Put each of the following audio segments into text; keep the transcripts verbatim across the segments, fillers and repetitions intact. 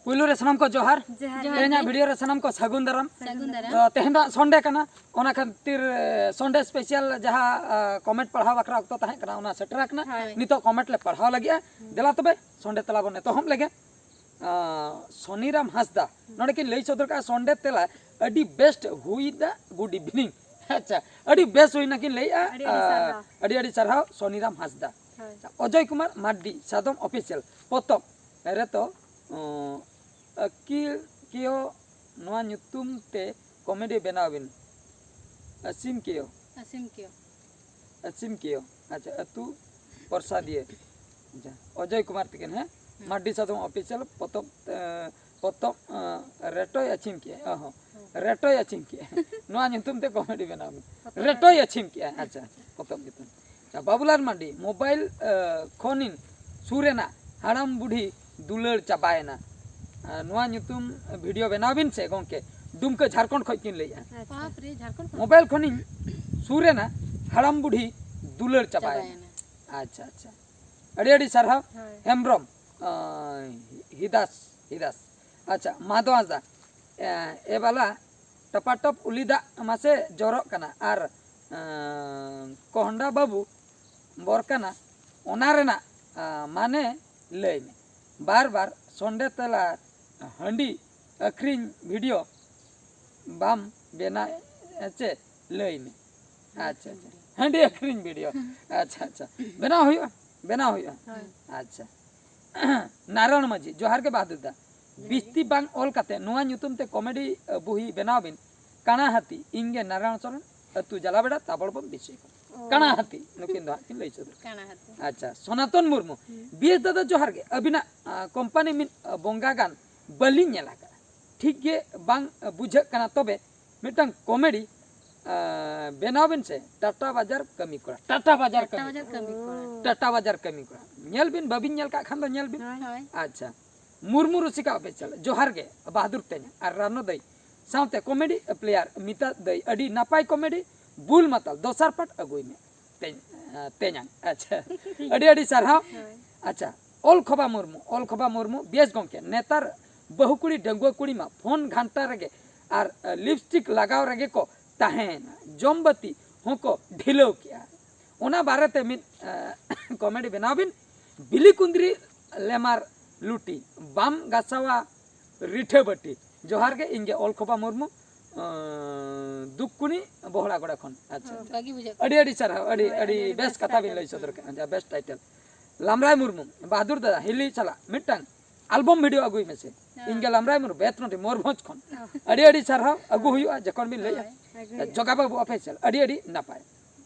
ᱯᱩᱭᱞᱩ ᱨᱮ ᱥᱟᱱᱟᱢ ᱠᱚ ᱡᱚᱦᱟᱨ᱾ ᱡᱚᱦᱟᱨ᱾ ᱛᱮᱦᱮᱧᱟᱜ ᱵᱷᱤᱰᱤᱭᱳ ᱨᱮ ᱥᱟᱱᱟᱢ ᱠᱚ ᱥᱟᱹᱜᱩᱱ ᱫᱟᱨᱟᱢ᱾ ᱥᱟᱹᱜᱩᱱ ᱫᱟᱨᱟᱢ᱾ ᱛᱚ, ᱛᱮᱦᱮᱧ ᱫᱚ ᱦᱟᱸᱜ ᱥᱚᱱᱰᱮ ᱠᱟᱱᱟ, ᱚᱱᱟ ᱠᱷᱟᱹᱛᱤᱨ ᱥᱚᱱᱰᱮ ᱥᱯᱮᱥᱟᱞ ᱡᱟᱦᱟᱸ ᱠᱚᱢᱮᱱᱴ ᱯᱟᱲᱦᱟᱣ ᱵᱟᱠᱷᱨᱟ ᱚᱠᱛᱚ ᱛᱟᱦᱮᱸ ᱠᱟᱱᱟ, ᱚᱱᱟ ᱥᱮᱴᱮᱨ ᱟᱠᱟᱱᱟ᱾ ᱦᱳᱭ᱾ ᱱᱤᱛᱚᱜ ᱠᱚᱢᱮᱱᱴ ᱞᱮ ᱯᱟᱲᱦᱟᱣ ᱞᱟᱹᱜᱤᱫᱼᱟ᱾ ᱫᱮᱞᱟ ᱛᱚᱵᱮ ᱥᱚᱱᱰᱮ ᱛᱮᱞᱟ ᱵᱚᱱ ᱮᱛᱚᱦᱚᱵ ᱞᱮᱜᱮ᱾ ᱟᱸ, ᱥᱚᱱᱤᱨᱟᱢ ᱦᱟᱸᱥᱫᱟ ᱱᱚᱰᱮ ᱠᱤᱱ ᱞᱟᱹᱭ ᱥᱚᱫᱚᱨ ᱠᱟᱜᱼᱟ, ᱥᱚᱱᱰᱮ ᱛᱮᱞᱟ ᱟᱹᱰᱤ ᱵᱮᱥᱴ ᱦᱩᱭ ᱫᱟ, ᱜᱩᱰ ᱤᱵᱷᱤᱱᱤᱝ᱾ ᱟᱪᱪᱷᱟ, ᱟᱹᱰᱤ ᱵᱮᱥ ᱦᱩᱭᱱᱟ ᱠᱤᱱ ᱞᱟᱹᱭᱮᱜᱼᱟ᱾ ᱟᱹᱰᱤ ᱟᱹᱰᱤ ᱥᱟᱨᱦᱟᱣ᱾ ᱟᱹᱰᱤ ᱟᱹᱰᱤ ᱥᱟᱨᱦᱟᱣ ᱥᱚᱱᱤᱨᱟᱢ ᱦᱟᱸᱥᱫᱟ᱾ ᱦᱳᱭ᱾ ᱚᱡᱚᱭ ᱠᱩᱢᱟᱨ ᱢᱟᱨᱰᱤ, ᱥᱟᱫᱚᱢ ᱚᱯᱷᱤᱥᱤᱭᱟᱞ ᱯᱚᱛᱚᱵ ᱨᱮᱛᱚ, ᱩᱸ, ᱟᱹᱠᱤᱞ ᱠᱮᱭᱚ ᱱᱚᱣᱟ ᱧᱩᱛᱩᱢ ᱛᱮ ᱠᱚᱢᱮᱰᱤ ᱵᱮᱱᱟᱣ ᱵᱤᱱ᱾ ᱟᱹᱥᱤᱢ ᱠᱮᱭᱚ᱾ ᱟᱹᱥᱤᱢ ᱠᱮᱭᱚ᱾ ᱟᱹᱥᱤᱢ ᱠᱮᱭᱚ᱾ ᱟᱪᱪᱷᱟ, ᱟᱹᱛᱩ ᱯᱚᱨᱥᱟᱫᱤᱭᱟᱹ᱾ ᱟᱪᱪᱷᱟ, ᱚᱡᱚᱭ ᱠᱩᱢᱟᱨ ᱛᱤᱠᱤᱱ, ᱦᱮᱸ? ᱢᱟᱨᱰᱤ ᱥᱟᱫᱚᱢ ᱚᱯᱷᱤᱥᱤᱭᱟᱞ ᱯᱚᱛᱚᱵ, ᱮ, ᱯᱚᱛᱚᱵ, ᱮ, ᱨᱮᱴᱚᱭ ᱟᱹᱪᱷᱤᱢ ᱠᱮᱜᱼᱟ᱾ ᱚ ᱦᱚᱸ᱾ ᱨᱮᱴᱚᱭ ᱟᱹᱪᱷᱤᱢ ᱠᱮᱜᱼᱟ᱾ ᱱᱚᱣᱟ ᱧᱩᱛᱩᱢ ᱛᱮ ᱠᱚᱢᱮᱰᱤ ᱵᱮᱱᱟᱣ ᱢᱮ᱾ ᱨᱮᱴᱚᱭ ᱟᱹᱪᱷᱤᱢ ᱠᱮᱜᱼᱟ᱾ ᱟᱪᱪᱷᱟ, ᱯᱚᱛᱚᱵ ᱧᱩᱛᱩᱢ᱾ ᱟᱪᱪᱷᱟ, ᱵᱟᱵᱩᱞᱟᱞ ᱢᱟᱨᱰᱤ, ᱢᱳᱵᱟᱭᱤᱞ, ᱮ, ᱠᱷᱚᱱᱤᱧ ᱥᱩᱨ ᱮᱱᱟ, ᱦᱟᱲᱟᱢ ᱵᱩᱰᱷᱤ ᱫᱩᱞᱟᱹᱲ ᱪᱟᱵᱟᱭᱮᱱᱟ᱾ ᱮ, ᱱᱚᱣᱟ ᱧᱩᱛᱩᱢ ᱵᱷᱤᱰᱤᱭᱳ ᱵᱮᱱᱟᱣ ᱵᱤᱱ ᱥᱮ ᱜᱚᱝᱠᱮ, ᱰᱩᱢᱠᱟᱹ ᱡᱷᱟᱨᱠᱷᱚᱸᱰ ᱠᱷᱚᱡ ᱠᱤᱱ ᱞᱟᱹᱭᱮᱜᱼᱟ᱾ ᱟᱪᱪᱷᱟ᱾ ᱵᱟᱯ ᱨᱮ, ᱡᱷᱟᱲᱠᱷᱚᱸᱰ ᱠᱷᱚᱱ? ᱢᱳᱵᱟᱭᱤᱞ ᱠᱷᱚᱱᱤᱧ ᱥᱩᱨ ᱮᱱᱟ, ᱦᱟᱲᱟᱢ ᱵᱩᱰᱷᱤ ᱫᱩᱞᱟᱹᱲ ᱪᱟᱵᱟᱭᱮᱱᱟ᱾ ᱪᱟᱵᱟᱭᱮᱱᱟ᱾ ᱟᱪᱪᱷᱟ, ᱟᱪᱪᱷᱟ, ᱟᱹᱰᱤ ᱟᱹᱰᱤ ᱥᱟᱨᱦᱟᱣ᱾ ᱦᱳᱭ᱾ ᱦᱮᱢᱵᱨᱚᱢ, ᱟᱸ, ᱦᱤᱫᱟᱥ, ᱦᱤᱫᱟᱥ᱾ ᱟᱪᱪᱷᱟ, ᱢᱟᱫᱚ ᱦᱟᱸᱥᱫᱟ, ᱮ, ᱮ ᱵᱟᱞᱟ, ᱴᱟᱯᱟᱴᱚᱯ ᱩᱞᱤ ᱫᱟᱜ ᱢᱟᱥᱮ ᱡᱚᱨᱚᱜ ᱠᱟᱱᱟ ᱟᱨ, ᱟᱸ, ᱠᱚᱦᱚᱸᱰᱟ ᱵᱟᱹᱵᱩ ᱵᱚᱨ ᱠᱟᱱᱟ, ᱚᱱᱟ ᱨᱮᱱᱟᱜ, ᱟᱸ, ᱢᱟᱱᱮ ᱞᱟᱹᱭ ᱢᱮ᱾ ᱵᱟᱨ ᱵᱟᱨ ᱥᱚᱱᱰᱮ ᱛᱮᱞᱟ ᱦᱟᱺᱰᱤ ᱟᱹᱠᱷᱨᱤᱧ ᱵᱷᱤᱰᱤᱭᱳ ᱵᱟᱢ ᱵᱮᱱᱟᱣ ᱪᱮ ᱞᱟᱹᱭ ᱢᱮ᱾ ᱟᱪᱪᱷᱟ, ᱟᱪᱪᱷᱟ, ᱦᱟᱺᱰᱤ ᱟᱹᱠᱷᱨᱤᱧ ᱵᱷᱤᱰᱤᱭᱳ᱾ ᱟᱪᱪᱷᱟ, ᱟᱪᱪᱷᱟ, ᱵᱮᱱᱟᱣ ᱦᱩᱭᱩᱜᱼᱟ, ᱵᱮᱱᱟᱣ ᱦᱩᱭᱩᱜᱼᱟ᱾ ᱦᱳᱭ᱾ ᱟᱪᱪᱷᱟ᱾ ᱱᱟᱨᱟᱭᱚᱱ ᱢᱟᱹᱡᱷᱤ, ᱡᱚᱦᱟᱨ ᱜᱮ ᱵᱟᱦᱟᱫᱩᱨ ᱫᱟ᱾ ᱵᱤᱥᱛᱤ ᱵᱟᱝ ᱚᱞ ᱠᱟᱛᱮ ᱱᱚᱣᱟ ᱧᱩᱛᱩᱢ ᱛᱮ ᱠᱚᱢᱮᱰᱤ, ᱟ, ᱵᱩᱦᱤ ᱵᱮᱱᱟᱣ ᱵᱤᱱ, ᱠᱟᱬᱟ ᱦᱟᱹᱛᱤ, ᱤᱧ ᱜᱮ ᱱᱟᱨᱟᱭᱚᱱ ᱥᱚᱨᱮᱱ, ᱟᱹᱛᱩ ᱡᱟᱞᱟᱵᱮᱲᱟ, ᱛᱟᱵᱚᱲ ᱵᱚᱱ ᱵᱤᱥᱤ ᱠᱚ᱾ ᱚ᱾ ᱠᱟᱬᱟ ᱦᱟᱹᱛᱤ, ᱱᱩᱠᱤᱱ ᱫᱚ ᱦᱟᱸᱜ ᱠᱤᱱ ᱞᱟᱹᱭ ᱥᱚᱫᱚᱨ᱾ ᱠᱟᱬᱟ ᱦᱟᱹᱛᱤ᱾ ᱟᱪᱪᱷᱟ, ᱥᱚᱱᱟᱛᱚᱱ ᱢᱩᱨᱢᱩ, ᱵᱤ ᱮᱥ ᱫᱟᱫᱟ ᱡᱚᱦᱟᱨ ᱜᱮ, ᱟᱹᱵᱤᱱᱟᱜ, ᱟ, ᱠᱳᱢᱯᱟᱱᱤ ᱢᱤᱫ, ᱟ, ᱵᱚᱸᱜᱟ ᱜᱟᱱ ᱵᱟᱹᱞᱤᱧ ᱧᱮᱞ ᱟᱠᱟᱫᱼᱟ, ᱴᱷᱤᱠ ᱜᱮ ᱵᱟᱝ, ᱟ, ᱵᱩᱡᱷᱟᱹᱜ ᱠᱟᱱᱟ, ᱛᱚᱵᱮ ᱢᱤᱫᱴᱟᱝ ᱠᱚᱢᱮᱰᱤ, ᱟ, ᱵᱮᱱᱟᱣ ᱵᱤᱱ ᱥᱮ, ᱴᱟᱴᱟ ᱵᱟᱡᱟᱨ ᱠᱟᱹᱢᱤ ᱠᱚᱲᱟ, ᱴᱟᱴᱟ ᱵᱟᱡᱟᱨ ᱴᱟᱴᱟ ᱠᱟᱹᱢᱤ ᱵᱟᱡᱟᱨ ᱠᱚᱲᱟ᱾ ᱠᱟᱹᱢᱤ ᱠᱚᱲᱟ᱾ ᱴᱟᱴᱟ ᱵᱟᱡᱟᱨ ᱠᱟᱹᱢᱤ ᱠᱚᱲᱟ, ᱧᱮᱞ ᱵᱤᱱ, ᱵᱟᱹᱵᱤᱱ ᱧᱮᱞ ᱠᱟᱜ ᱠᱷᱟᱱ ᱫᱚ ᱧᱮᱞ ᱵᱤᱱ᱾ ᱦᱳᱭ᱾ ᱟᱪᱪᱷᱟ, ᱢᱩᱨᱢᱩ ᱨᱩᱥᱤᱠᱟ ᱚᱯᱷᱤᱥᱤᱭᱟᱞ, ᱡᱚᱦᱟᱨ ᱜᱮ ᱵᱟᱦᱟᱫᱩᱨ ᱛᱮᱧᱟᱝ ᱟᱨ ᱨᱟᱱᱚ ᱫᱟᱹᱭ, ᱥᱟᱶᱛᱮ ᱠᱚᱢᱮᱰᱤ ᱯᱞᱮᱭᱟᱨ ᱢᱤᱛᱟ ᱫᱟᱹᱭ, ᱟᱹᱰᱤ ᱱᱟᱯᱟᱭ ᱠᱚᱢᱮᱰᱤ, ᱵᱩᱞ ᱢᱟᱛᱟᱞ ᱫᱚᱥᱟᱨ ᱯᱟᱴ ᱟᱹᱜᱩᱭ ᱢᱮ᱾ ᱛᱮᱧ-, ᱮ, ᱛᱮᱧᱟᱝ᱾ ᱟᱪᱪᱷᱟ, ᱟᱹᱰᱤ ᱟᱹᱰᱤ ᱥᱟᱨᱦᱟᱣ᱾ ᱦᱳᱭ᱾ ᱟᱪᱪᱷᱟ, ᱚᱞ ᱠᱷᱚᱵᱟ ᱢᱩᱨᱢᱩ, ᱚᱞ ᱠᱷᱚᱵᱟ ᱢᱩᱨᱢᱩ, ᱵᱮᱥ ᱜᱚᱢᱠᱮ, ᱱᱮᱛᱟᱨ ᱵᱟᱹᱦᱩ ᱠᱩᱲᱤ ᱰᱟᱺᱜᱩᱣᱟᱹ ᱠᱩᱲᱤ ᱢᱟ ᱯᱷᱳᱱ ᱜᱷᱟᱱᱴᱟ ᱨᱮᱜᱮ ᱟᱨ ᱞᱤᱯᱥᱴᱤᱠ ᱞᱟᱜᱟᱣ ᱨᱮᱜᱮ ᱠᱚ ᱛᱟᱦᱮᱸᱭᱮᱱᱟ, ᱡᱚᱢ ᱵᱟᱹᱛᱤ ᱦᱚᱸᱠᱚ ᱰᱷᱤᱞᱟᱹᱣ ᱠᱮᱜᱼᱟ᱾ ᱚᱱᱟ ᱵᱟᱨᱮᱛᱮ ᱢᱤᱫ ᱠᱚᱢᱮᱰᱤ ᱵᱮᱱᱟᱣ ᱵᱤᱱ, ᱵᱤᱞᱤ ᱠᱩᱸᱫᱽᱨᱤ ᱞᱮᱢᱟᱨ ᱞᱩᱴᱤ, ᱵᱟᱢ ᱜᱟᱥᱟᱣᱟ ᱨᱤᱴᱷᱟᱹ ᱵᱟᱹᱴᱤ᱾ ᱡᱚᱦᱟᱨ ᱜᱮ, ᱤᱧ ᱜᱮ ᱚᱞ ᱠᱷᱚᱵᱟ ᱢᱩᱨᱢᱩ, ᱟᱸ, ᱫᱩᱠᱠᱩᱱᱤ ᱵᱚᱦᱲᱟ ᱜᱚᱲᱟ ᱠᱷᱚᱱ᱾ ᱟᱪᱪᱷᱟ, ᱦᱚᱸ, ᱟᱪᱪᱷᱟ᱾ ᱵᱷᱟᱹᱜᱤ ᱵᱩᱡᱷᱟᱹᱜ ᱠᱟᱱᱟ᱾ ᱟᱹᱰᱤ ᱟᱹᱰᱤ ᱥᱟᱨᱦᱟᱣ, ᱟᱹᱰᱤ ᱦᱳᱭ, ᱟᱹᱰᱤ ᱟᱹᱰᱤ ᱵᱮᱥ ᱵᱮᱥ ᱠᱟᱛᱷᱟ ᱵᱤᱱ ᱠᱟᱛᱷᱟ ᱞᱟᱹᱭ ᱵᱤᱱ ᱥᱚᱫᱚᱨ ᱠᱟᱜᱼᱟ, ᱡᱟ ᱵᱮᱥ ᱴᱟᱭᱴᱮᱞ᱾ ᱞᱟᱢᱨᱟᱭ ᱢᱩᱨᱢᱩ, ᱵᱟᱦᱟᱫᱩᱨ ᱫᱟᱫᱟ, ᱦᱤᱞᱤ ᱥᱟᱞᱟᱜ ᱢᱤᱫᱴᱟᱝ ᱟᱞᱵᱚᱢ ᱵᱷᱤᱰᱤᱭᱳ ᱟᱹᱜᱩᱭ ᱢᱮᱥᱮ᱾ ᱦᱮᱸ᱾ ᱤᱧ ᱜᱮ ᱞᱟᱢᱨᱟᱭ ᱢᱩᱨᱢᱩ, ᱵᱮᱛᱱᱚᱰᱤ, ᱢᱚᱭᱩᱨᱵᱷᱚᱸᱡᱽ ᱠᱷᱚᱱ᱾ ᱦᱮᱸ᱾ ᱟᱹᱰᱤ ᱟᱹᱰᱤ ᱥᱟᱨᱦᱟᱣ, ᱟᱹᱜᱩ ᱦᱩᱭᱩᱜᱼᱟ ᱡᱚᱠᱷᱚᱱ ᱵᱤᱱ ᱞᱟᱹᱭᱟ᱾ ᱦᱳᱭ, ᱟᱹᱜᱩ ᱦᱩᱭᱩᱜᱼᱟ᱾ ᱡᱚᱜᱟ ᱵᱟᱹᱵᱩ ᱚᱯᱷᱤᱥᱤᱭᱟᱞ, ᱟᱹᱰᱤ ᱟᱹᱰᱤ ᱱᱟᱯᱟᱭ᱾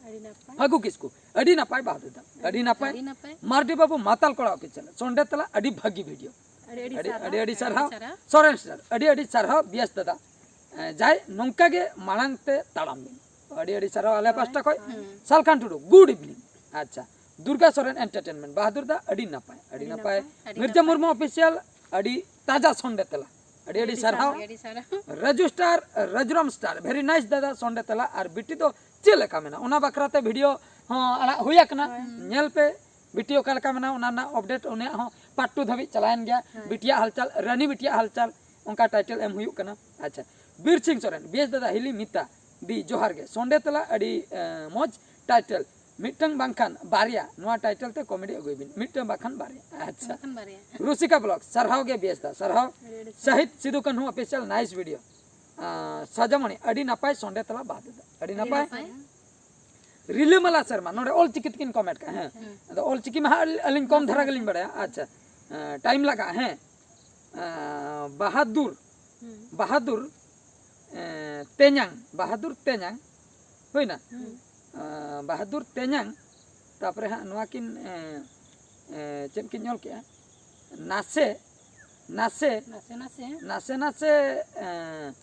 ᱟᱹᱰᱤ ᱱᱟᱯᱟᱭ᱾ ᱯᱷᱟᱹᱜᱩ ᱠᱤᱥᱠᱩ, ᱟᱹᱰᱤ ᱱᱟᱯᱟᱭ ᱵᱟᱦᱟᱫᱩᱨ ᱫᱟ, ᱟᱹᱰᱤ ᱱᱟᱯᱟᱭ᱾ ᱟᱹᱰᱤ ᱱᱟᱯᱟᱭ᱾ ᱢᱟᱨᱰᱤ ᱵᱟᱹᱵᱩ ᱢᱟᱛᱟᱞ ᱠᱚᱲᱟ ᱚᱯᱷᱤᱥᱤᱭᱟᱞ, ᱥᱚᱱᱰᱮ ᱛᱟᱞᱟ, ᱟᱹᱰᱤ ᱵᱷᱟᱹᱜᱤ ᱵᱷᱤᱰᱤᱭᱳ᱾ ᱟᱹᱰᱤ ᱟᱹᱰᱤ ᱟᱹᱰᱤ ᱥᱟᱨᱦᱟᱣ, ᱟᱹᱰᱤ ᱟᱹᱰᱤ ᱟᱹᱰᱤ ᱥᱟᱨᱦᱟᱣ᱾ ᱥᱟᱨᱦᱟᱣ᱾ ᱥᱚᱨᱮᱱ ᱥᱟᱨ, ᱟᱹᱰᱤ ᱟᱹᱰᱤ ᱥᱟᱨᱦᱟᱣ ᱵᱤᱭᱟᱥ ᱫᱟᱫᱟ᱾ ᱮᱸ, ᱡᱟᱭ ᱱᱚᱝᱠᱟ ᱜᱮ ᱢᱟᱲᱟᱝ ᱛᱮ ᱛᱟᱲᱟᱢ ᱵᱤᱱ᱾ ᱟᱹᱰᱤ ᱟᱹᱰᱤ ᱥᱟᱨᱦᱟᱣ ᱟᱞᱮ ᱦᱳᱭ᱾ ᱯᱟᱥᱴᱟ ᱠᱷᱚᱱ᱾ ᱦᱩᱸ᱾ ᱥᱟᱞᱠᱷᱟᱱ ᱴᱩᱰᱩ, good evening᱾ ᱟᱪᱪᱷᱟ, ᱫᱩᱨᱜᱟ ᱥᱚᱨᱮᱱ ᱮᱱᱴᱟᱨᱴᱮᱱᱢᱮᱱᱴ, ᱵᱟᱦᱟᱫᱩᱨ ᱫᱟ, ᱟᱹᱰᱤ ᱱᱟᱯᱟᱭ, ᱟᱹᱰᱤ ᱟᱹᱰᱤ ᱱᱟᱯᱟᱭ᱾ ᱱᱟᱯᱟᱭ, ᱟᱹᱰᱤ ᱢᱤᱨᱡᱟ ᱱᱟᱯᱟᱭ᱾ ᱢᱩᱨᱢᱩ ᱚᱯᱷᱤᱥᱤᱭᱟᱞ, ᱟᱹᱰᱤ ᱛᱟᱡᱟ ᱥᱚᱱᱰᱮ ᱛᱮᱞᱟ, ᱟᱹᱰᱤ ᱟᱹᱰᱤ ᱟᱹᱰᱤ ᱥᱟᱨᱦᱟᱣ᱾ ᱥᱟᱨᱦᱟᱣ, ᱟᱹᱰᱤ ᱥᱟᱨᱦᱟᱣ᱾ Raju star, Rajuram star, very nice ᱫᱟᱫᱟ ᱥᱚᱱᱰᱮ ᱛᱮᱞᱟ ᱟᱨ ᱵᱤᱴᱤ ᱫᱚ ᱪᱮᱫ ᱞᱮᱠᱟ ᱢᱮᱱᱟᱜᱼᱟ, ᱚᱱᱟ ᱵᱟᱠᱷᱨᱟ ᱛᱮ ᱵᱷᱤᱰᱤᱭᱳ ᱦᱚᱸ ᱟᱲᱟᱜ ᱦᱩᱭ ᱟᱠᱟᱱᱟ, ᱦᱳᱭ᱾ ᱧᱮᱞ ᱯᱮ᱾ ᱵᱤᱴᱤ ᱚᱠᱟ ᱞᱮᱠᱟ ᱢᱮᱱᱟᱜᱼᱟ, ᱚᱱᱟ ᱨᱮᱱᱟᱜ ᱟᱯᱰᱮᱴ ᱩᱱᱤᱭᱟᱜ ᱦᱚᱸ ᱯᱟᱨᱴ ᱴᱩ ᱫᱷᱟᱹᱵᱤᱡ ᱪᱟᱞᱟᱣᱮᱱ ᱜᱮᱭᱟ᱾ ᱦᱳᱭ᱾ ᱵᱤᱴᱤᱭᱟᱜ ᱦᱟᱞᱪᱟᱞ, ᱨᱟᱱᱤ ᱵᱤᱴᱤᱭᱟᱜ ᱦᱟᱞᱪᱟᱞ, ᱚᱱᱠᱟ ᱴᱟᱭᱴᱮᱞ ᱮᱢ ᱦᱩᱭᱩᱜ ᱠᱟᱱᱟ᱾ ᱟᱪᱪᱷᱟ, ᱵᱤᱨ ᱥᱤᱝ ᱥᱚᱨᱮᱱ, ᱵᱤᱭᱮᱥ ᱫᱟᱫᱟ, ᱦᱤᱞᱤ ᱢᱤᱛᱟ ᱫᱤ, ᱡᱚᱦᱟᱨ ᱜᱮ᱾ ᱥᱚᱱᱰᱮ ᱛᱮᱞᱟ, ᱟᱹᱰᱤ, ᱮᱸ, ᱢᱚᱡᱽ ᱴᱟᱭᱴᱮᱞ, ᱢᱤᱫᱴᱟᱝ ᱵᱟᱝᱠᱷᱟᱱ ᱵᱟᱨᱭᱟ, ᱱᱚᱣᱟ ᱴᱟᱭᱴᱮᱞ ᱛᱮ ᱠᱚᱢᱮᱰᱤ ᱟᱹᱜᱩᱭ ᱵᱤᱱ, ᱢᱤᱫᱴᱟᱝ ᱵᱟᱝᱠᱷᱟᱱ ᱵᱟᱨᱭᱟ᱾ ᱟᱪᱪᱷᱟ, ᱵᱟᱝᱠᱷᱟᱱ ᱵᱟᱨᱭᱟ᱾ ᱨᱩᱥᱤᱠᱟ ᱵᱞᱚᱜ, ᱥᱟᱨᱦᱟᱣ ᱜᱮ ᱵᱤᱭᱮᱥ ᱫᱟ, ᱥᱟᱨᱦᱟᱣ᱾ ᱟᱹᱰᱤ ᱟᱹᱰᱤ ᱥᱟᱹᱨᱦᱟᱣ᱾ ᱥᱟᱦᱤᱛ ᱥᱤᱫᱩ ᱠᱟᱹᱱᱦᱩ ᱚᱯᱷᱤᱥᱤᱭᱟᱞ, ᱱᱟᱭᱤᱥ ᱵᱷᱤᱰᱤᱭᱳ᱾ ᱟᱸ, ᱥᱟᱡᱟᱢᱚᱬᱤ, ᱟᱹᱰᱤ ᱱᱟᱯᱟᱭ ᱥᱚᱱᱰᱮ ᱛᱮᱞᱟ ᱵᱟᱦᱟᱫᱩᱨ ᱫᱟ, ᱟᱹᱰᱤ ᱟᱹᱰᱤ ᱱᱟᱯᱟᱭ᱾ ᱱᱟᱯᱟᱭ᱾ ᱨᱤᱞᱟᱹᱢᱟᱞᱟ ᱥᱮᱨᱢᱟ, ᱱᱚᱰᱮ ᱚᱞ ᱪᱤᱠᱤ ᱛᱮᱠᱤᱱ ᱠᱚᱢᱮᱱᱴ ᱠᱟᱜᱼᱟ, ᱦᱮᱸ᱾ ᱦᱩᱸ᱾ ᱟᱫᱚ ᱚᱞ ᱪᱤᱠᱤ ᱢᱟ ᱦᱟᱸᱜ ᱟᱹᱞᱤᱧ ᱠᱚᱢ ᱱᱟᱥᱮ ᱫᱷᱟᱨᱟ ᱱᱟᱥᱮ᱾ ᱜᱮᱞᱤᱧ ᱵᱟᱲᱟᱭᱟ᱾ ᱟᱪᱪᱷᱟ, ᱮᱸ, ᱴᱟᱭᱤᱢ ᱞᱟᱜᱟᱜᱼᱟ, ᱦᱮᱸ᱾ ᱮᱸ, ᱵᱟᱦᱟᱫᱩᱨ, ᱦᱩᱸ᱾ ᱵᱟᱦᱟᱫᱩᱨ, ᱮᱸ, ᱛᱮᱧᱟᱝ, ᱵᱟᱦᱟᱫᱩᱨ ᱛᱮᱧᱟᱝ, ᱦᱩᱭᱱᱟ? ᱦᱩᱸ᱾ ᱮᱸ, ᱵᱟᱦᱟᱫᱩᱨ ᱛᱮᱧᱟᱝ, ᱛᱟᱯᱚᱨᱮ ᱦᱟᱸᱜ ᱱᱚᱣᱟ ᱠᱤᱱ, ᱮᱸ, ᱮᱸ, ᱪᱮᱫ ᱠᱤᱱ ᱚᱞ ᱠᱮᱜᱼᱟ? ᱱᱟᱥᱮ, ᱱᱟᱥᱮ, ᱱᱟᱥᱮ ᱱᱟᱥᱮ᱾ ᱱᱟᱥᱮ ᱱᱟᱥᱮ, ᱮᱸ,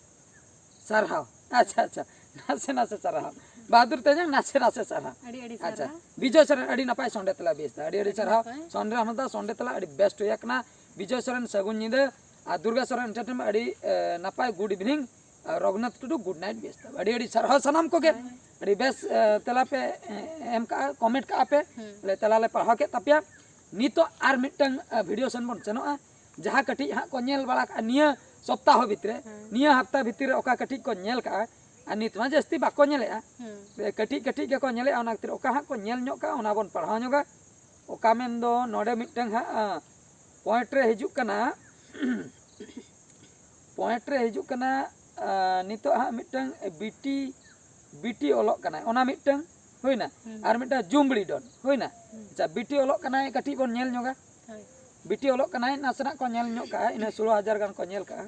ᱥᱟᱨᱦᱟᱣ᱾ ᱟᱪᱪᱷᱟ, ᱟᱪᱪᱷᱟ, ᱱᱟᱥᱮ ᱱᱟᱥᱮ ᱥᱟᱨᱦᱟᱣ᱾ ᱵᱟᱦᱟᱫᱩᱨ ᱛᱮᱧᱟᱝ, ᱱᱟᱥᱮ ᱱᱟᱥᱮ ᱥᱟᱨᱦᱟᱣ᱾ ᱟᱹᱰᱤ ᱟᱹᱰᱤ ᱟᱪᱪᱷᱟ, ᱥᱟᱨᱦᱟᱣ᱾ ᱵᱤᱡᱚᱭ ᱥᱚᱨᱮᱱ, ᱟᱹᱰᱤ ᱱᱟᱯᱟᱭ ᱥᱚᱱᱰᱮ ᱛᱮᱞᱟ ᱵᱮᱥ ᱫᱟ, ᱟᱹᱰᱤ ᱟᱹᱰᱤ ᱟᱹᱰᱤ ᱥᱟᱨᱦᱟᱣ᱾ ᱱᱟᱯᱟᱭ᱾ ᱥᱚᱱᱰᱮ ᱦᱟᱸᱥᱫᱟ, ᱥᱚᱱᱰᱮ ᱛᱮᱞᱟ ᱟᱹᱰᱤ ᱵᱮᱥᱴ ᱦᱩᱭ ᱟᱠᱟᱱᱟ᱾ ᱵᱤᱡᱚᱭ ᱥᱚᱨᱮᱱ, ᱥᱟᱹᱜᱩᱱ ᱧᱤᱫᱟᱹ᱾ ᱟᱨ ᱫᱩᱨᱜᱟ ᱥᱚᱨᱮᱱ ᱮᱱᱴᱟᱨᱴᱮᱱᱢᱮᱱᱴ, ᱟᱹᱰᱤ, ᱮ, ᱱᱟᱯᱟᱭ, good evening᱾ ᱟᱨ ᱨᱚᱜᱷᱩᱱᱟᱛᱷ ᱴᱩᱰᱩ, good night, ᱵᱮᱥ ᱫᱟ᱾ ᱟᱹᱰᱤ ᱟᱹᱰᱤ ᱥᱟᱨᱦᱟᱣ ᱥᱟᱱᱟᱢ ᱠᱚᱜᱮ᱾ ᱦᱳᱭ᱾ ᱟᱹᱰᱤ ᱵᱮᱥ, ᱮ, ᱛᱮᱞᱟ ᱯᱮ, ᱮ, ᱮᱢ ᱠᱟᱜᱼᱟ, ᱠᱚᱢᱮᱱᱴ ᱠᱟᱜᱼᱟ ᱯᱮ᱾ ᱦᱩᱸ᱾ ᱞᱮ ᱛᱮᱞᱟ ᱞᱮ ᱯᱟᱲᱦᱟᱣ ᱠᱮᱫ ᱛᱟᱯᱮᱭᱟ᱾ ᱱᱤᱛᱚᱜ ᱟᱨ ᱢᱤᱫᱴᱟᱝ, ᱮ, ᱵᱷᱤᱰᱤᱭᱳ ᱥᱮᱱ ᱵᱚᱱ ᱥᱮᱱᱚᱜᱼᱟ᱾ ᱡᱟᱦᱟᱸ ᱠᱟᱹᱴᱤᱡ ᱦᱟᱸᱜ ᱠᱚ ᱧᱮᱞ ᱵᱟᱲᱟ ᱠᱟᱜᱼᱟ ᱱᱤᱭᱟᱹ ᱥᱚᱯᱛᱟᱦᱚ ᱵᱷᱤᱛᱨᱤ ᱨᱮ, ᱦᱮᱸ᱾ ᱱᱤᱭᱟᱹ ᱦᱟᱯᱛᱟ ᱵᱷᱤᱛᱨᱤ ᱨᱮ ᱚᱠᱟ ᱠᱟᱹᱴᱤᱡ ᱠᱚ ᱧᱮᱞ ᱠᱟᱜᱼᱟ, ᱟᱨ ᱱᱤᱛ ᱢᱟ ᱡᱟᱹᱥᱛᱤ ᱵᱟᱠᱚ ᱧᱮᱞᱮᱜᱼᱟ, ᱦᱮᱸ᱾ ᱠᱟᱹᱴᱤᱡ ᱠᱟᱹᱴᱤᱡ ᱜᱮᱠᱚ ᱧᱮᱞᱮᱜᱼᱟ, ᱚᱱᱟ ᱠᱷᱟᱹᱛᱤᱨ ᱚᱠᱟ ᱦᱟᱸᱜ ᱠᱚ ᱧᱮᱞ ᱧᱚᱜ ᱠᱟᱜᱼᱟ ᱚᱱᱟ ᱵᱚᱱ ᱯᱟᱲᱦᱟᱣ ᱧᱚᱜᱟ᱾ ᱚᱠᱟ ᱢᱮᱱ ᱫᱚ ᱱᱚᱰᱮ ᱢᱤᱫᱴᱟᱝ ᱦᱟᱸᱜ ᱯᱚᱭᱮᱱᱴ ᱨᱮ ᱦᱤᱡᱩᱜ ᱠᱟᱱᱟ, ᱯᱚᱭᱮᱱᱴ ᱨᱮ ᱦᱤᱡᱩᱜ ᱠᱟᱱᱟ, ᱟᱸ, ᱱᱤᱛᱚᱜ ᱦᱟᱸᱜ ᱢᱤᱫᱴᱟᱝ ᱵᱤᱴᱤ, ᱵᱤᱴᱤ ᱚᱞᱚᱜ ᱠᱟᱱᱟᱭ, ᱚᱱᱟ ᱢᱤᱫᱴᱟᱝ ᱦᱩᱭᱱᱟ, ᱦᱩᱸ᱾ ᱟᱨ ᱢᱤᱫᱴᱟᱝ ᱡᱩᱢᱵᱲᱤ ᱰᱚᱱ ᱦᱩᱭᱱᱟ᱾ ᱦᱩᱸ᱾ ᱟᱪᱪᱷᱟ, ᱵᱤᱴᱤ ᱚᱞᱚᱜ ᱠᱟᱱᱟᱭ, ᱠᱟᱹᱴᱤᱡ ᱵᱚᱱ ᱧᱮᱞ ᱧᱚᱜᱟ᱾ ᱦᱳᱭ᱾ ᱵᱤᱴᱤ ᱚᱞᱚᱜ ᱠᱟᱱᱟᱭ, ᱱᱟᱥᱮᱱᱟᱜ ᱠᱚ ᱧᱮᱞ ᱧᱚᱜ ᱠᱟᱜᱼᱟ, ᱤᱱᱟᱹ ᱥᱳᱞᱳ ᱦᱟᱡᱟᱨ ᱜᱟᱱ ᱠᱚ ᱧᱮᱞ ᱠᱟᱜᱼᱟ᱾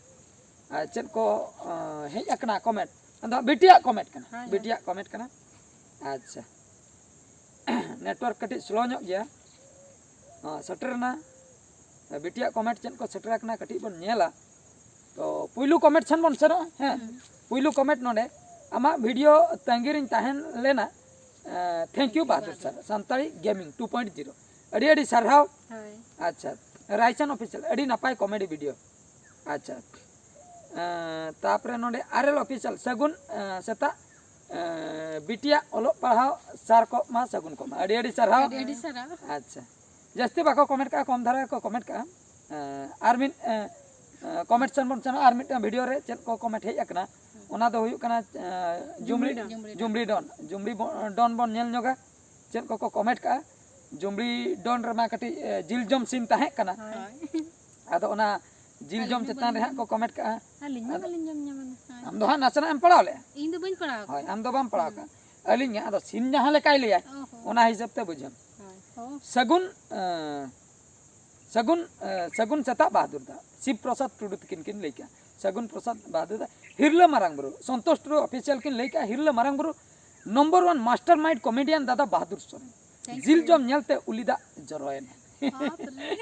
ᱟᱨ ᱪᱮᱫ ᱠᱚ, ᱟᱸ, ᱦᱮᱡ ᱟᱠᱟᱱᱟ ᱠᱚᱢᱮᱱᱴ? ᱟᱫᱚ ᱦᱟᱸᱜ ᱵᱤᱴᱤᱭᱟᱜ ᱠᱚᱢᱮᱱᱴ ᱠᱟᱱᱟ, ᱦᱳᱭ, ᱦᱳᱭ᱾ ᱵᱤᱴᱤᱭᱟᱜ ᱠᱚᱢᱮᱱᱴ ᱠᱟᱱᱟ᱾ ᱟᱪᱪᱷᱟ, ᱱᱮᱴᱣᱟᱨᱠ ᱠᱟᱹᱴᱤᱡ ᱥᱞᱳ ᱧᱚᱜ ᱜᱮᱭᱟ᱾ ᱦᱚᱸ, ᱥᱮᱴᱮᱨ ᱮᱱᱟ᱾ ᱵᱤᱴᱤᱭᱟᱜ ᱠᱚᱢᱮᱱᱴ ᱪᱮᱫ ᱠᱚ ᱥᱮᱴᱮᱨ ᱟᱠᱟᱱᱟ ᱠᱟᱹᱴᱤᱡ ᱵᱚᱱ ᱧᱮᱞᱟ᱾ ᱛᱚ ᱯᱩᱭᱞᱩ ᱠᱚᱢᱮᱱᱴ ᱥᱮᱱ ᱵᱚᱱ ᱥᱮᱱᱚᱜᱼᱟ᱾ ᱦᱮᱸ, ᱦᱩᱸ᱾ ᱯᱩᱭᱞᱩ ᱠᱚᱢᱮᱱᱴ ᱱᱚᱰᱮ, "ᱟᱢᱟᱜ ᱵᱷᱤᱰᱤᱭᱳ ᱛᱟᱺᱜᱤ ᱨᱤᱧ ᱛᱟᱦᱮᱸ ᱞᱮᱱᱟ, ᱮᱸ, thank you Bahadur sir, Santali gaming two point zero, ᱟᱹᱰᱤ ᱟᱹᱰᱤ ᱥᱟᱨᱦᱟᱣ᱾" ᱦᱳᱭ᱾ ᱟᱪᱪᱷᱟ, ᱨᱟᱭᱥᱟᱱ ᱚᱯᱷᱤᱥᱤᱭᱟᱞ, ᱟᱹᱰᱤ ᱱᱟᱯᱟᱭ ᱠᱚᱢᱮᱰᱤ ᱵᱷᱤᱰᱤᱭᱳ᱾ ᱟᱪᱪᱷᱟ, ᱮᱸ, ᱛᱟᱯᱚᱨᱮ ᱱᱚᱰᱮ ᱟᱨᱮᱞ ᱚᱯᱷᱤᱥᱤᱭᱟᱞ, ᱥᱟᱹᱜᱩᱱ, ᱮᱸ, ᱥᱮᱛᱟᱜ, ᱮᱸ, ᱵᱤᱴᱤᱭᱟᱜ ᱚᱞᱚᱜ ᱯᱟᱲᱦᱟᱣ ᱥᱟᱨ ᱠᱚᱜ ᱢᱟ, ᱥᱟᱹᱜᱩᱱ ᱠᱚᱜ ᱢᱟ, ᱟᱹᱰᱤ ᱟᱹᱰᱤ ᱥᱟᱨᱦᱟᱣ᱾ ᱟᱹᱰᱤ ᱟᱹᱰᱤ ᱥᱟᱨᱦᱟᱣ᱾ ᱟᱪᱪᱷᱟ, ᱡᱟᱹᱥᱛᱤ ᱵᱟᱠᱚ ᱠᱚᱢᱮᱱᱴ ᱠᱟᱜᱼᱟ, ᱠᱚᱢ ᱫᱷᱟᱨᱟ ᱜᱮᱠᱚ ᱠᱚᱢᱮᱱᱴ ᱠᱟᱜᱼᱟ᱾ ᱮᱸ, ᱟᱨ ᱢᱤᱫ, ᱮᱸ, ᱮᱸ, ᱠᱚᱢᱮᱱᱴ ᱥᱮᱱ ᱵᱚᱱ ᱥᱮᱱᱚᱜᱼᱟ, ᱟᱨ ᱢᱤᱫᱴᱟᱝ ᱵᱷᱤᱰᱤᱭᱳ ᱨᱮ ᱪᱮᱫ ᱠᱚ ᱠᱚᱢᱮᱱᱴ ᱦᱮᱡ ᱟᱠᱟᱱᱟ, ᱚᱱᱟ ᱫᱚ ᱦᱩᱭᱩᱜ ᱠᱟᱱᱟ, ᱮᱸ, ᱡᱩᱢᱲᱤ, ᱡᱩᱢᱲᱤ ᱰᱚᱱ᱾ ᱡᱩᱢᱲᱤ ᱰᱚᱱ, ᱡᱩᱢᱲᱤ ᱵᱚ-, ᱰᱚᱱ ᱵᱚᱱ ᱧᱮᱞ ᱧᱚᱜᱟ ᱪᱮᱫ ᱠᱚᱠᱚ ᱠᱚᱢᱮᱱᱴ ᱠᱟᱜᱼᱟ᱾ ᱡᱩᱢᱲᱤ ᱰᱚᱱ ᱨᱮᱢᱟ ᱠᱟᱹᱴᱤᱡ, ᱮᱸ, ᱡᱤᱞ ᱡᱚᱢ ᱥᱤᱱ ᱛᱟᱦᱮᱸ ᱠᱟᱱᱟ᱾ ᱦᱳᱭ᱾ ᱟᱫᱚ ᱚᱱᱟ ᱡᱤᱞ ᱟᱹᱞᱤᱧ ᱡᱚᱢ ᱦᱚᱸ ᱪᱮᱛᱟᱱ ᱨᱮ ᱵᱟᱹᱞᱤᱧ ᱦᱟᱸᱜ ᱠᱚ ᱡᱚᱢ᱾ ᱠᱚᱢᱮᱱᱴ ᱠᱟᱜᱼᱟ᱾ ᱟᱹᱞᱤᱧ ᱦᱚᱸ ᱟᱫᱚ ᱵᱟᱹᱞᱤᱧ ᱡᱚᱢ ᱧᱟᱢᱟ᱾ ᱦᱳᱭ᱾ ᱟᱢ ᱫᱚ ᱦᱟᱸᱜ ᱱᱟᱥᱮᱱᱟᱜ ᱮᱢ ᱯᱟᱲᱦᱟᱣ ᱞᱮᱜᱼᱟ᱾ ᱤᱧ ᱫᱚ ᱵᱟᱹᱧ ᱯᱟᱲᱦᱟᱣ ᱦᱳᱭ, ᱠᱟᱜᱼᱟ᱾ ᱟᱢ ᱫᱚ ᱵᱟᱢ ᱯᱟᱲᱦᱟᱣ ᱠᱟᱜᱼᱟ᱾ ᱟᱹᱞᱤᱧ ᱜᱮ ᱟᱫᱚ ᱥᱤᱱ ᱡᱟᱦᱟᱸ ᱞᱮᱠᱟᱭ ᱞᱟᱹᱭᱟ, ᱚ ᱦᱚᱸ᱾ ᱚᱱᱟ ᱦᱤᱥᱟᱹᱵ ᱛᱮ ᱵᱩᱡᱷᱟᱹᱣ᱾ ᱦᱳᱭ, ᱦᱳᱭ᱾ ᱥᱟᱹᱜᱩᱱ, ᱮᱸ, ᱥᱟᱹᱜᱩᱱ, ᱮᱸ, ᱥᱟᱹᱜᱩᱱ ᱥᱮᱛᱟᱜ ᱵᱟᱦᱟᱫᱩᱨ ᱫᱟ, ᱥᱤᱵ ᱯᱨᱚᱥᱟᱫᱽ ᱴᱩᱰᱩ ᱛᱤᱠᱤᱱ ᱠᱤᱱ ᱞᱟᱹᱭ ᱠᱮᱜᱼᱟ᱾ ᱥᱟᱹᱜᱩᱱ ᱯᱨᱚᱥᱟᱫᱽ ᱵᱟᱦᱟᱫᱩᱨ ᱫᱟ, ᱦᱤᱨᱞᱟᱹ ᱢᱟᱨᱟᱝ ᱵᱩᱨᱩ, ᱥᱚᱱᱛᱳᱥ ᱴᱩᱰᱩ ᱚᱯᱷᱤᱥᱤᱭᱟᱞ ᱠᱤᱱ ᱞᱟᱹᱭ ᱠᱮᱜᱼᱟ, ᱦᱤᱨᱞᱟᱹ ᱢᱟᱨᱟᱝ ᱵᱩᱨᱩ, number one master mind comedian ᱫᱟᱫᱟ ᱵᱟᱦᱟᱫᱩᱨ ᱥᱚᱨᱮᱱ᱾ Thank ᱡᱤᱞ you᱾ ᱡᱚᱢ ᱧᱮᱞᱛᱮ ᱩᱞᱤ ᱫᱟᱜ ᱡᱚᱨᱚᱭᱮᱱᱟ᱾ ᱵᱟᱯ ᱨᱮ᱾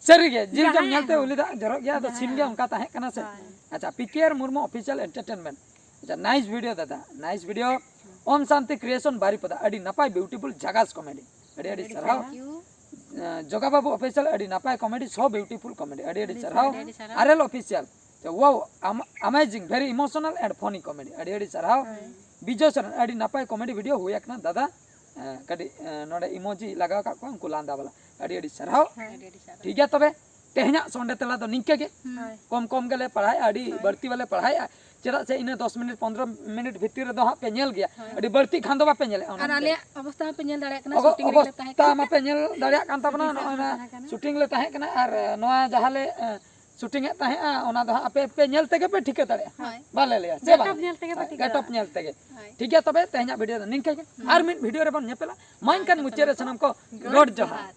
ᱥᱟᱹᱨᱤᱜᱮ, ᱡᱤᱞ ᱡᱚᱢ ᱡᱟᱦᱟᱸᱭ ᱧᱮᱞᱛᱮ ᱦᱚᱸ᱾ ᱩᱞᱤ ᱫᱟᱜ ᱡᱚᱨᱚᱜ ᱜᱮᱭᱟ, ᱟᱫᱚ ᱦᱮᱸ᱾ ᱥᱤᱱ ᱜᱮ ᱚᱱᱠᱟ ᱛᱟᱦᱮᱸ ᱠᱟᱱᱟ ᱥᱮ᱾ ᱦᱳᱭ᱾ ᱟᱪᱪᱷᱟ, ᱯᱤ ᱠᱮ ᱟᱨ ᱢᱩᱨᱢᱩ ᱚᱯᱷᱤᱥᱤᱭᱟᱞ ᱮᱱᱴᱟᱨᱴᱮᱱᱢᱮᱱᱴ᱾ ᱟᱪᱪᱷᱟ, nice video ᱫᱟᱫᱟ, nice video᱾ ᱳᱢ ᱥᱟᱱᱛᱤ ᱠᱨᱤᱭᱮᱥᱚᱱ ᱵᱟᱨᱤᱯᱚᱫᱟ, ᱟᱹᱰᱤ ᱱᱟᱯᱟᱭ beautiful ᱡᱷᱟᱠᱟᱥ ᱠᱚᱢᱮᱰᱤ, ᱟᱹᱰᱤ ᱟᱹᱰᱤ ᱟᱹᱰᱤ ᱥᱟᱨᱦᱟᱣ᱾ Thank you᱾ ᱮᱸ, ᱡᱚᱜᱟ ᱵᱟᱹᱵᱩ ᱚᱯᱷᱤᱥᱤᱭᱟᱞ, ᱟᱹᱰᱤ ᱱᱟᱯᱟᱭ ᱠᱚᱢᱮᱰᱤ, so beautiful comedy, ᱟᱹᱰᱤ ᱟᱹᱰᱤ ᱟᱹᱰᱤ ᱥᱟᱨᱦᱟᱣ᱾ ᱥᱟᱨᱦᱟᱣ, ᱟᱹᱰᱤ ᱥᱟᱨᱦᱟᱣ᱾ ᱟᱨᱮᱞ official, wow, am-, amazing, very emotional and funny comedy, ᱟᱹᱰᱤ ᱟᱹᱰᱤ ᱥᱟᱨᱦᱟᱣ᱾ ᱦᱳᱭ᱾ ᱵᱤᱡᱚᱭ ᱥᱚᱨᱮᱱ, ᱟᱹᱰᱤ ᱱᱟᱯᱟᱭ ᱠᱚᱢᱮᱰᱤ ᱵᱷᱤᱰᱤᱭᱳ ᱦᱩᱭ ᱟᱠᱟᱱᱟ ᱫᱟᱫᱟ᱾ ᱮᱸ, ᱠᱟᱹᱴᱤᱡ, ᱮᱸ, ᱱᱚᱰᱮ ᱤᱢᱳᱡᱤ ᱞᱟᱜᱟᱣ ᱟᱠᱟᱫ ᱠᱚᱣᱟ ᱩᱱᱠᱩ ᱞᱟᱸᱫᱟ ᱵᱟᱞᱟ, ᱟᱹᱰᱤ ᱟᱹᱰᱤ ᱥᱟᱨᱦᱟᱣ᱾ ᱦᱳᱭ, ᱟᱹᱰᱤ ᱟᱹᱰᱤ ᱥᱟᱨᱦᱟᱣ᱾ ᱴᱷᱤᱠ ᱜᱮᱭᱟ ᱛᱚᱵᱮ, ᱛᱮᱦᱮᱧᱟᱜ ᱥᱚᱱᱰᱮ ᱛᱮᱞᱟ ᱫᱚ ᱱᱤᱝᱠᱟᱹ ᱜᱮ᱾ ᱦᱳᱭ᱾ ᱠᱚᱢ ᱠᱚᱢ ᱜᱮᱞᱮ ᱯᱟᱲᱦᱟᱜᱼᱟ, ᱟᱹᱰᱤ ᱦᱳᱭ᱾ ᱵᱟᱹᱲᱛᱤ ᱵᱟᱞᱮ ᱯᱟᱲᱦᱟᱜᱼᱟ᱾ ᱪᱮᱫᱟᱜ ᱥᱮ ᱤᱱᱟᱹ ᱫᱚᱥ ᱢᱤᱱᱤᱴ, ᱯᱚᱱᱫᱽᱨᱚ ᱢᱤᱱᱤᱴ ᱵᱷᱤᱛᱤᱨ ᱨᱮᱫᱚ ᱦᱟᱸᱜ ᱯᱮ ᱧᱮᱞ ᱜᱮᱭᱟ, ᱦᱳᱭ᱾ ᱟᱹᱰᱤ ᱵᱟᱹᱲᱛᱤ ᱠᱷᱟᱱ ᱫᱚ ᱵᱟᱯᱮ ᱧᱮᱞᱮᱜᱼᱟ᱾ ᱚᱱᱟ ᱟᱨ ᱟᱞᱮᱭᱟᱜ ᱚᱵᱚᱥᱛᱟ ᱦᱚᱸᱯᱮ ᱧᱮᱞ ᱫᱟᱲᱮᱭᱟᱜ ᱠᱟᱱᱟ, ᱚᱵᱚ- shooting ᱨᱮᱞᱮ ᱛᱟᱦᱮᱸ ᱚᱵᱚᱥᱛᱟ ᱠᱟᱱᱟ᱾ ᱢᱟᱯᱮ ᱧᱮᱞ ᱫᱟᱲᱮᱭᱟᱜ ᱠᱟᱱ ᱛᱟᱵᱚᱱᱟ᱾ Shooting ᱱᱚᱜᱼᱚᱭ ᱨᱮᱞᱮ ᱱᱟ ᱛᱟᱦᱮᱸ ᱠᱟᱱᱟ᱾ Shooting ᱞᱮ ᱛᱟᱦᱮᱸ ᱠᱟᱱᱟ, ᱟᱨ ᱱᱚᱣᱟ ᱡᱟᱦᱟᱸ ᱞᱮ ᱮ, shooting ᱮᱫ ᱛᱟᱦᱮᱸᱜᱼᱟ, ᱚᱱᱟ ᱫᱚ ᱦᱟᱸᱜ ᱟᱯᱮ ᱯᱮ ᱧᱮᱞ ᱛᱮᱜᱮ ᱯᱮ ᱴᱷᱤᱠᱟᱹ ᱫᱟᱲᱮᱭᱟᱜᱼᱟ᱾ ᱦᱳᱭ᱾ ᱵᱟᱞᱮ ᱞᱟᱹᱭᱟ ᱥᱮ ᱵᱟᱝ? ᱜᱮᱴᱟᱯ ᱧᱮᱞ ᱛᱮᱜᱮ ᱯᱮ ᱴᱷᱤᱠᱟᱹ ᱜᱮᱴᱟᱯ ᱫᱟᱲᱮᱭᱟᱜᱼᱟ᱾ ᱧᱮᱞ ᱛᱮᱜᱮ᱾ ᱦᱳᱭ᱾ ᱴᱷᱤᱠ ᱜᱮᱭᱟ, ᱛᱚᱵᱮ ᱛᱮᱦᱮᱧᱟᱜ video ᱫᱚ ᱱᱤᱝᱠᱟᱹ ᱜᱮ᱾ ᱦᱩᱸ᱾ ᱟᱨ ᱢᱤᱫ video ᱨᱮᱵᱚᱱ ᱧᱮᱯᱮᱞᱟ᱾ ᱢᱟ ᱮᱱᱠᱷᱟᱱ ᱢᱩᱪᱟᱹᱫ ᱨᱮ ᱥᱟᱱᱟᱢ ᱠᱚ ᱜᱚᱰ ᱡᱚᱦᱟᱨ᱾